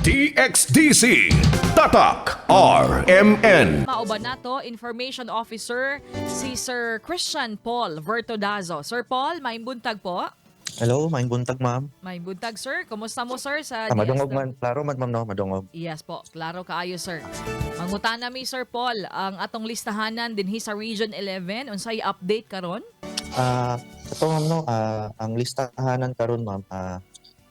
DXDC Tatak RMN. Mauban nato, Information Officer si Sir Christian Paul Vertodazo. Sir Paul, maayong buntag po. Hello, maayong buntag, ma'am. Maayong buntag, sir. Kumusta mo, sir, sa Ah, madungog DSW? man, klaro man, ma'am, no, madungog. Yes po, klaro kaayo, sir. Mangutana mi, Sir Paul, ang atong listahanan dinhi sa Region 11, unsay update karon? Ito, ma'am, no, ang listahanan karon, ma'am,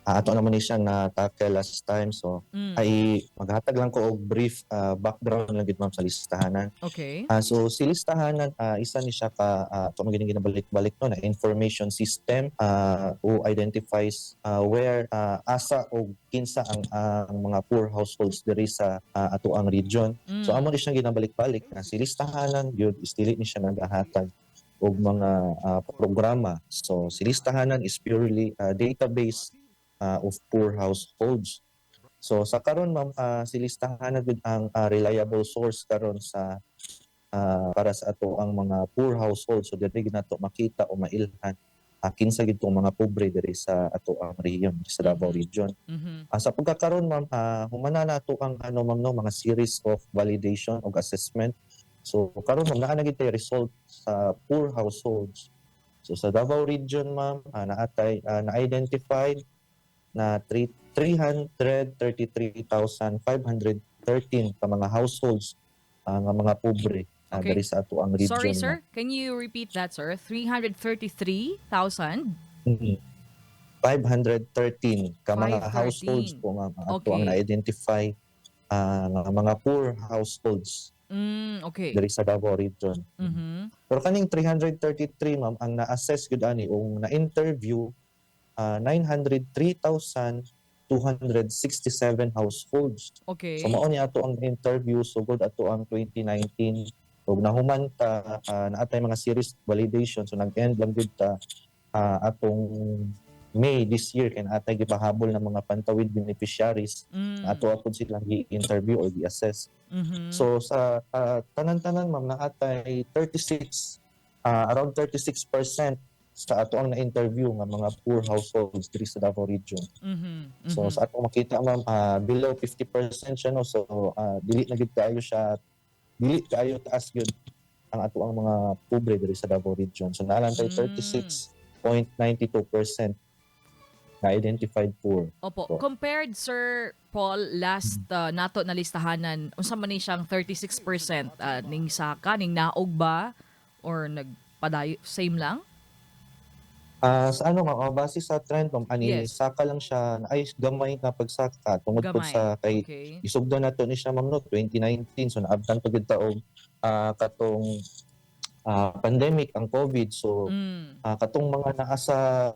ato naman ni siya na tackle last time. So, ay maghatag lang ko og brief background lang gid, ma'am, sa listahanan. So si listahanan, isa ni siya ka ato man gini ginabalik-balik, no, na information system who identifies where, asa o kinsa ang mga poor households diri sa ato ang region. So amo ni siyang ginabalik-balik na si listahanan gyud is dili ni siya nagahatag og mga programa. So si listahanan is purely a database of poor households. So sa karon, ma'am, si listahanan gyud ang reliable source karon sa para sa ato ang mga poor households. So diri gyud nato makita o mailhan kinsa gyud tong mga pobre diri sa ato ang rehiyon, sa Davao Region. Sa pagkakaron, ma'am, humana na ato ang ano, ma'am, no, mga series of validation og assessment. So karon, ma'am, naa na gyud tay result sa poor households. So sa Davao Region, ma'am, naatay na-identified na 333,513 ka mga households nga mga pobre diri sa ato ang region. Sorry, ma'am. sir. Can you repeat that, sir? 333,000? 513 ka mga 513. households po, ma'am, ang ato ang na-identify nga mga poor households diri sa Davao Region. Pero kaning 333, ma'am, ang na-assess gyud ani ug na-interview 903,267 households. So mao ni ato ang interview sugod ato ang 2019 ug nahuman ta naatay mga series validation, so nag-end lang gud ta atong May this year kay naatay gipahabol ng mga Pantawid beneficiaries na ato apod silang gi-interview or gi-assess. So sa tanan-tanan, ma'am, naatay 36 around 36% sa ato ang na-interview nga mga poor households diri sa Davao Region. So sa atong makita, ma'am, below 50% siya, no. So dili na gid kaayo siya, dili kaayo taas gyud ang ato ang mga pobre diri sa Davao Region. So naa lang tay 36.92% na identified poor. Opo. Po. Compared, Sir Paul, last nato na listahanan, unsa man ni siyang 36% ning saka, ning naog ba or nagpadayo, same lang? Sa ano nga, base sa trend, ma'am, ani saka lang siya ay gamay nga pagsaka tungod pud Gamay. sa kay isugdan nato ni siya, ma'am, no, 2019, so naabtan pa gid ta og katong pandemic, ang COVID, so katong mga naa sa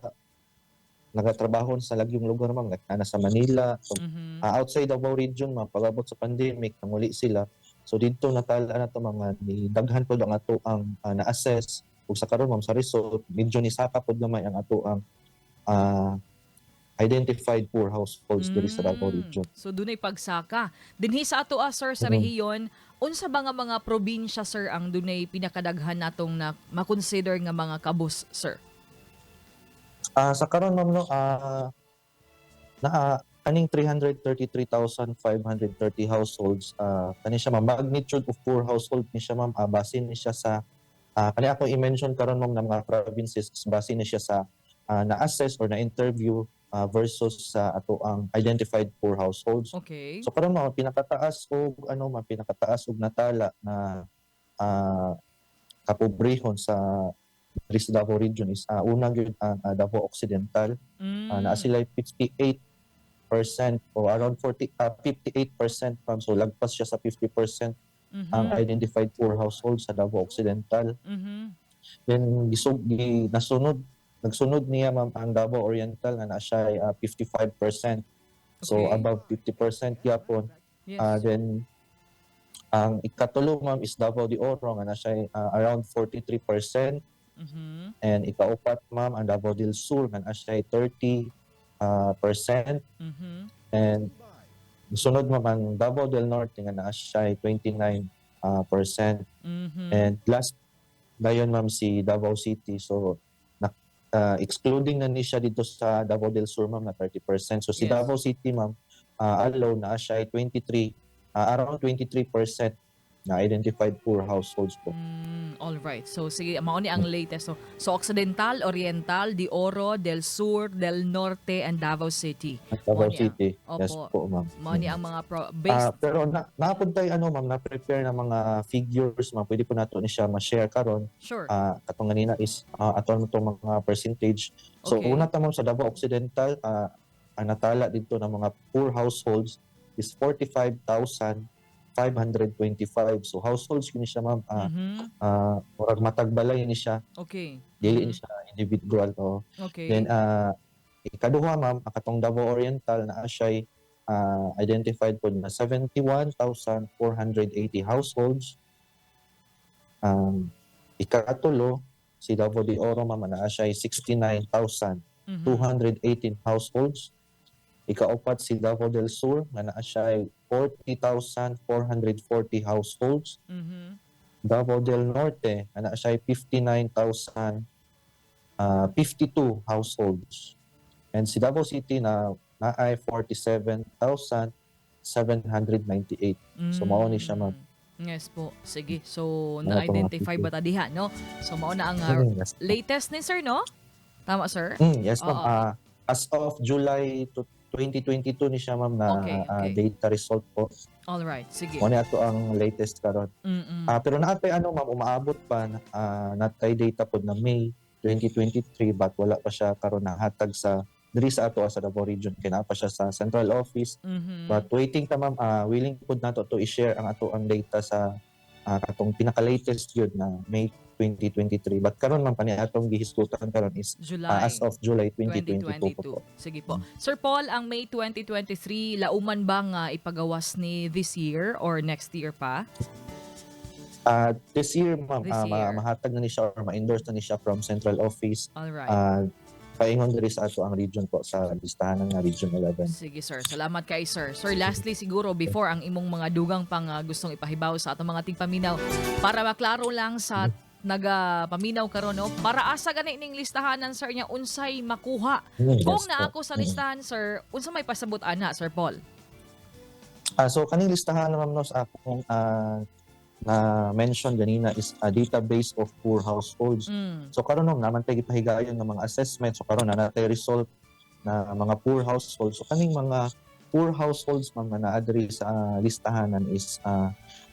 nagatrabaho sa lagyong lugar, ma'am, like naa sa Manila, so, outside Davao Region, ma'am, pag-abot sa pandemic nanguli sila, so didto natala na to mga ni daghan pod ang ato ang na-assess ug sa karon, ma'am, sa result medyo ni saka pod gamay ang ato ang identified poor households diri sa Davao Region. So dunay pagsaka. Dinhi sa ato sir, sa rehiyon, unsa ba nga mga probinsya, sir, ang dunay pinakadaghan natong na makonsider nga mga kabus, sir? Sa karon, ma'am, no, naa kaning 333,530 households, kani siya, ma'am, magnitude of poor household ni siya, ma'am, base ni siya sa kani ako i-mention karon, ma'am, na mga provinces, base ni siya sa na-assess or na-interview versus sa ato ang identified poor households. So karon, ma'am, pinakataas og ano, ma'am, pinakataas og natala na kapobrehon sa diri sa Davao Region is una gyud ang Davao Occidental. Naa sila 58% o around 40 58%, ma'am. So lagpas siya sa 50% ang identified poor households sa Davao Occidental. Then gisug gi nasunod nagsunod niya, ma'am, ang Davao Oriental nga naa siya ay 55%. So above 50% gyapon. Then ang ikatulo, ma'am, is Davao de Oro nga naa siya ay around 43% and ikaupat, ma'am, ang Davao del Sur nga naa siya ay 30 percent and sunod, ma'am, ang Davao del Norte nga naa siya ay 29 percent and last dayon, ma'am, si Davao City, so na, excluding na ni siya dito sa Davao del Sur, ma'am, na 30%. So si Davao City, ma'am, alone naa siya ay 23, around 23% na identified poor households po. All right. So sige, mao ni ang latest. So Occidental, Oriental, de Oro, del Sur, del Norte and Davao City. At Davao Mao ni ang- City. Yes Opo. po, ma'am. Mao ni ang mga based Pero na naa pod tay ano, ma'am, na prepare na mga figures, ma'am, pwede po nato ni siya ma-share karon. Sure. Katong ganina is ato na itong mga percentage. So una ta, ma'am, sa Davao Occidental, ang natala dito ng mga poor households is 45,525. So households kini siya, ma'am, murag matag balay ni siya, dili ni siya individual to. Then ikaduha, ma'am, ang katong Davao Oriental naa siya identified po na 71,480 households. Ikatulo, si Davao de Oro, ma'am, naa siya 69,218 households. Ikaupat, si Davao del Sur nga naa siya 40,440 households. Davao del Norte nga naa siya 59,052 households. And si Davao City na naay 47,798. So, mao ni siya, ma'am. Yes po. Sige. So Mga na-identify pamangkin. ba ta diha, no? So mao na ang Yes. latest ni sir, no? Tama, sir? Yes, ma'am. Oo. As of July to 2022 ni siya, ma'am, na data result po. All right. Sige. Mao ni ato ang latest karon. Pero naa tay ano, ma'am, umaabot pa naa tay data pod na May 2023, but wala pa siya karon nahatag sa diri sa ato sa Davao Region kay naa pa siya sa central office. But waiting ta, ma'am, willing pod nato to i-share ang ato ang data sa katong pinaka-latest yun na May 2023. But karon, ma'am, kani atong gihisgutan karon is July. As of July 2022 po. 2022. Sige po. Sir Paul, ang May 2023, lauman ba nga ipagawas ni this year or next year pa? This year, ma'am, This year. mahatag na ni siya or ma-endorse na ni siya from central office. All right. Paingon diri sa ato ang region po sa listahan nga Region 11. Sige, sir, salamat kay sir. Sir, lastly siguro before ang imong mga dugang pang gustong ipahibaw sa atong mga tigpaminaw para maklaro lang sa nagapaminaw karon, no, para asa gani ning listahanan, sir, niya unsay makuha kung Yes naa po. ako sa listahan, sir, unsa may pasabot ana, Sir Paul? So kaning listahan, ma'am, no, sa akong na mention ganina is a database of poor households. So karon, ma'am, naa man tay gipahigayon ng mga assessment. So karon naa natay result na mga poor households. So kaning mga poor households, ma'am, nga naa diri sa listahanan is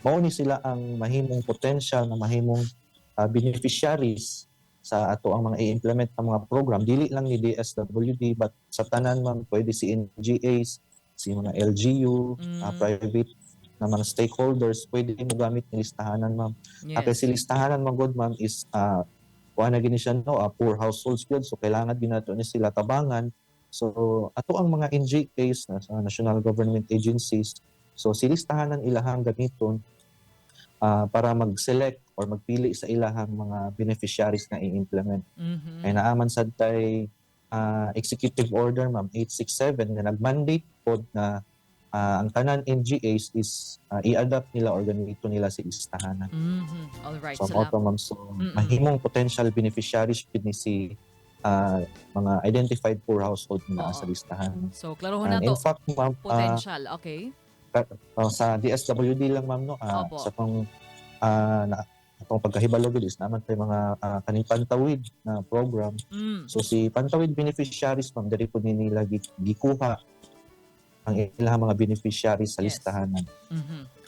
mao ni sila ang mahimong potential na mahimong beneficiaries sa ato ang mga i-implement na mga program, dili lang ni DSWD but sa tanan, ma'am, pwede si NGAs, si mga LGU, private na mga stakeholders, pwede mo gamit ni listahanan, ma'am. Kay si listahanan man gud, ma'am, is kuha na gini siya, no, poor households gyud, so kailangan ginato ni sila tabangan. So ato ang mga NGAs na sa national government agencies, so si listahanan ilahang gamiton para mag-select or magpili sa ilahang mga beneficiaries na i-implement. Kay naa man sad tay Executive Order, ma'am, 867 nga nag-mandate pod na ang tanan NGAs is i-adapt nila or ganito nila si listahanan. All right. So mao Salamat. To, ma'am, so mahimong potential beneficiaries pud ni si mga identified poor household na sa listahan. So klarohon na And in to. fact, ma'am, Potential. Okay. sa DSWD lang, ma'am, no, sa tong na atong pagkahibalo gid is naa man tay mga kaning Pantawid na program. So si Pantawid beneficiaries, ma'am, diri po ni nila gikuha ang ilang mga beneficiaries sa listahanan.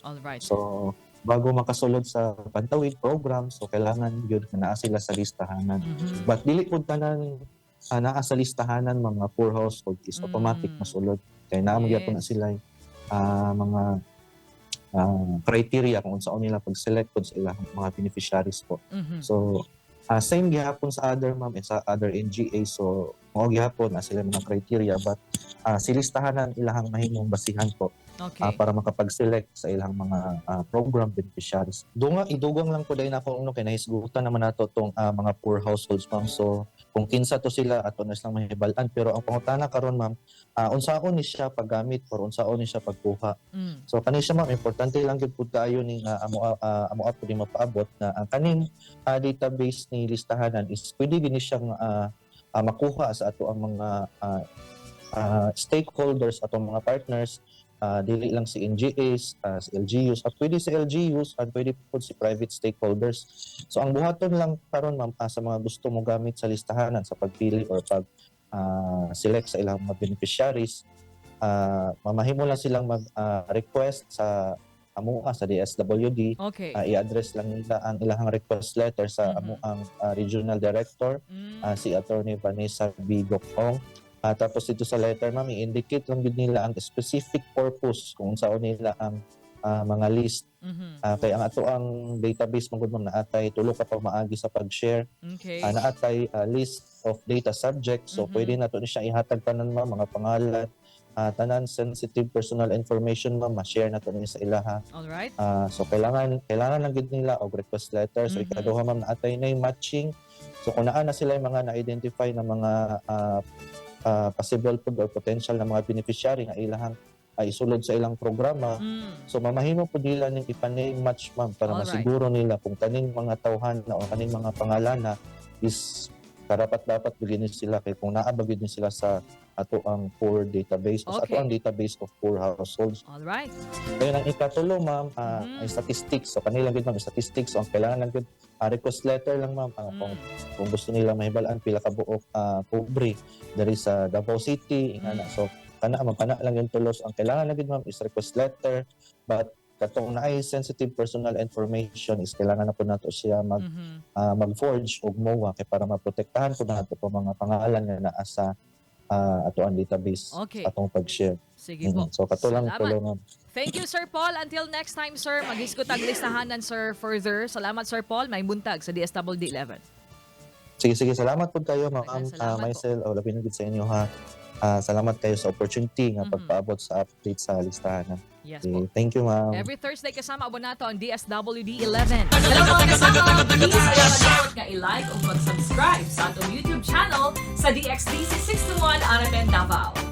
All right. So bago makasulod sa Pantawid program, so kailangan yun na naa sila sa listahanan. But dili pud tanan naa sa listahanan mga poor household is automatic masulod. Kay naa man gyapon na sila mga criteria kung unsaon nila pag-select pud sa ilang mga beneficiaries po. So same gihapon sa other, ma'am, eh, sa other NGA, so mao gihapon na sila mga criteria, but si listahanan ilahang mahimong basihan po para makapag-select sa ilang mga program beneficiaries. Dunga idugang lang ko dahil ako, no, kay nahisgutan naman nato tong mga poor households, ma'am. So kung kinsa to sila, ato na silang mahibal-an, pero ang pangutana karon, ma'am, unsaon ni siya paggamit or unsaon ni siya pagkuha. So kani siya, ma'am, importante lang gyud pud kaayo ning amo apo ni mapaabot na ang kaning database ni listahanan is pwede gini siyang makuha sa ato ang mga stakeholders, atong mga partners. Dili lang si NGAs, si LGUs, at pwede si LGUs at pwede po si private stakeholders. So ang buhaton lang karon, ma'am, sa mga gusto mo gamit sa listahanan sa pagpili or pag select sa ilang mga beneficiaries, mamahimo lang silang mag request sa amoa sa DSWD. I-address lang nila ang ilang request letter sa amoang regional director, si Attorney Vanessa B. Gokong. Tapos dito sa letter, ma'am, i-indicate lang gid nila ang specific purpose kung unsaon nila ang mga list. Kay ang ato ang database man gud, ma'am, naatay tulo ka pamaagi sa pag-share. Naatay list of data subjects. So pwede nato ni siya ihatag tanan, ma'am, mga pangalan, tanan sensitive personal information, ma'am, ma-share nato ni sa ilaha. So kailangan kailangan lang gid nila og request letter. So ikaduha, ma'am, naatay na yung matching. So kung naa na sila yung mga na-identify na mga possible pud or potential na mga beneficiary nga ilahang ay isulod sa ilang programa. So mamahimo pud nila ning ipa-name match, ma'am, para masiguro nila kung kaning mga tawhan na o kaning mga pangalan na is karapat dapat bigyan sila, kay kung naa ba gyud ni sila sa ato ang poor database o sa ato ang database of poor households. Ngayon, ang ikatulo, ma'am, ay statistics. So kanilang gid, ma'am, statistics. So ang kailangan lang gid, request letter lang, ma'am, kung gusto nila mahibal-an pila ka buok pobre diri sa Davao City ingana. So kana, ma'am, kana lang yung tulos. Ang kailangan lang gid, ma'am, is request letter, but katong naay sensitive personal information is kailangan na po nato siya mag-forge og MOA kay para maprotektahan po nato po mga pangalan nga naa sa ato ang database atong pag-share. Sige po. So kato lang Salamat. Tulo, ma'am. Thank you, Sir Paul. Until next time, sir, maghisgot ang listahanan, sir, further. Salamat, Sir Paul. May buntag sa DSWD 11. Sige, sige. Salamat po kayo, ma'am. Daghang salamat po. Myself, oh, labi na gid sa inyo ha. Salamat kayo sa opportunity nga pagpaabot sa update sa listahanan. Yes po. Okay, thank you, ma'am. Every Thursday kasama abonato ang DSWD 11. Hello, mga kasama! Please ayaw nga i-like o mag-subscribe sa atong YouTube channel sa DXDC 61 RMN Davao.